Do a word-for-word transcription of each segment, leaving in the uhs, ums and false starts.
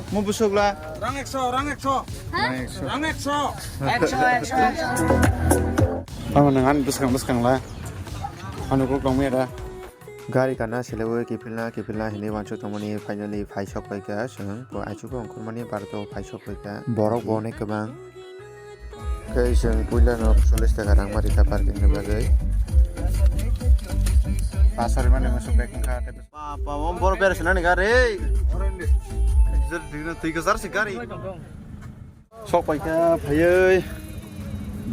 Mo busuk la. Rang ekso, rang ekso. Ha? Rang ekso. Rang ekso. Ekso, ekso, ekso. Tamo nang ani bwskang bwskang la. Ano kok tong mera. Gari kana selewi kiphilna kiphilna hinwi wansuk tongmani finally phai sok paikha chwng. Bo aichugo ongkhormani barto phai sok paikha. Borok bo onek kwbang. Khe chwng puila no chollish taka rang mari kha parking ni bagwi. Pasari mani musuk bag wngkha. Papa, mo boro berse nani gari. Jor dina twi gazar se gari. Sok paikha phaiwi.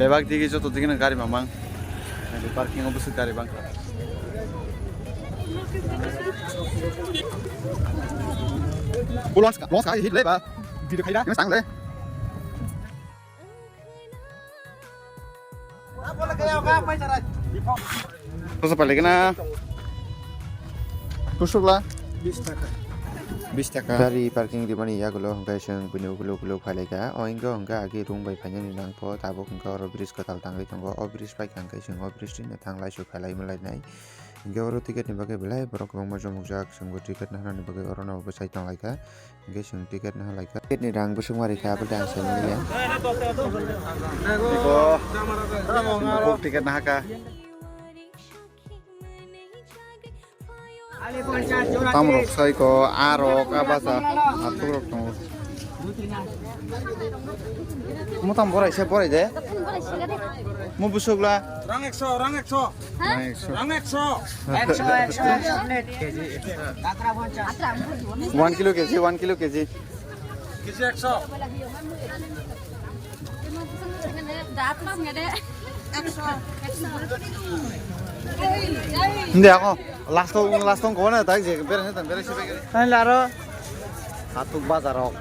Bebak digi joto digi na gari mamang. Parking o busuk gari bang. Ulos ka, ulos ka hit le ba. Video khaira. Ini sang le. Kosa palikna? Kusukla? Bis taka. Bis taka. Gari parking rimani yagulo hwnkhe chwng buino ukuluk ukuluk phailaikha. O hwnkhe hwnkhe agi room bai phainani nangkho tabuk hwnkhe oro bridge kwtal tangwi tongo. O bridge paikha hwnkhe chwng o bridge twino thanglai sukhalai malainai. Hwnkhe oro ticket ni bagwi belai borok kwbangma jomokjak chwngbo ticket naharnani bagwi orono bwsai tonglaikha. Hwnkhe chwng ticket naharlaikha. Ticket ni rang bwswk ma rikha, aboni ang sai manya. Iko, tabuk ticket nahakha. Tamrok sai ko, arok, a baja, athuk rok tongo. Mo tam borai se, borai de. Mo busuk la. Rang ekso, rang ekso. Ha? Rang ekso. Rang ekso. Ekso, ekso, ekso plate. One kilo K G, one kilo K G. K G ekso. Hindi ako. Last tong, last tong ko na, tai je, bere ne, bere si bere. Ani laro. Athuk bajar rok.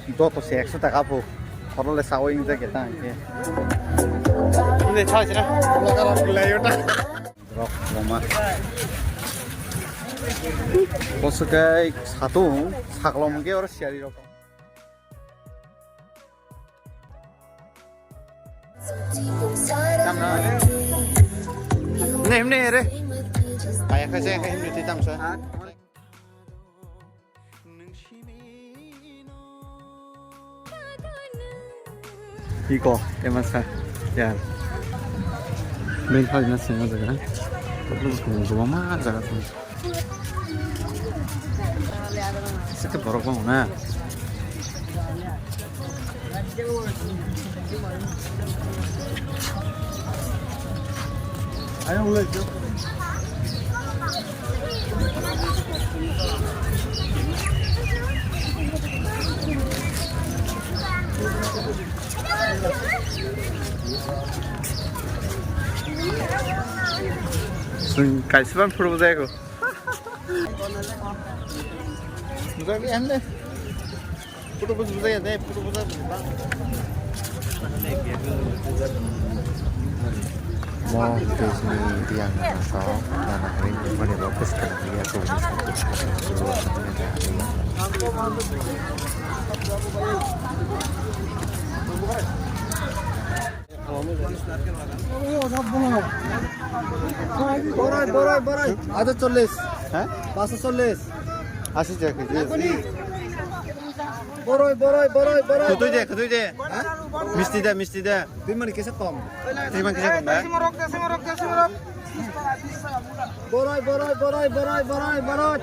Joto se ekso taka phu. Khorokle sao wng jageta hwnkhe. Hindi chai chira. Rok roma. Bosukai satung saklom hwnkhe oro siyari rok. Ne himne here. Kaya kaya himne ti tamsa. Iko, emasa, ya. Main hal na sini jaga. Lu kung jaga ma jaga tu. Sete borok bang na. Chwng kaisa ban phuru bwjai ko. Bwjai bi ande. Photo pose bwjai de, photo pose bwjai. Mo tejni biyang so nana hari mani bo photo bwjai ko. Borai, borai, borai. Aja chollish. Ha? Paanch chollish. Ashi taka kg. Borai, borai, borai, borai. Kutui de, kutui de. Ha? Misti de, misti de. Twi mani kesa kom. Twi mani kesa kom, ha? Borai, borai, borai, borai, borai, borai.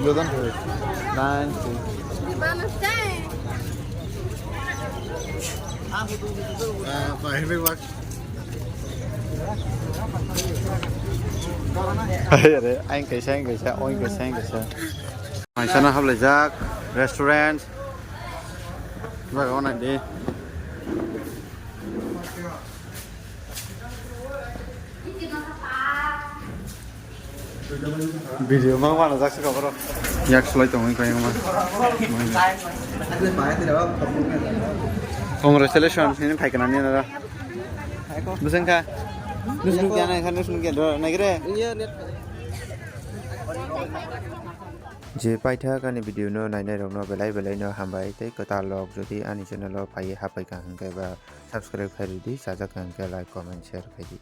Jodan ko. Nine. Ah, pa, heavy work. Are, aing kaisa, aing kaisa, oing kaisa, aing kaisa. Maisana hablaijak restaurant. Jaga o naidi. Video ma mana jak saka boro. Yak slai tong oi kayang ma. Congratulations, ini phai kana ni na. Buseng kha. Nusnu kya na kha, nusnu kya do na gre. Je paithak ani video no nainai rokno belai belai no hambai tei kwtal rok jodi ani channel o phaiwi haphaikha hinkhe ba subscribe khai rwdi, chajakha hinkhe like, comment, share khaidi.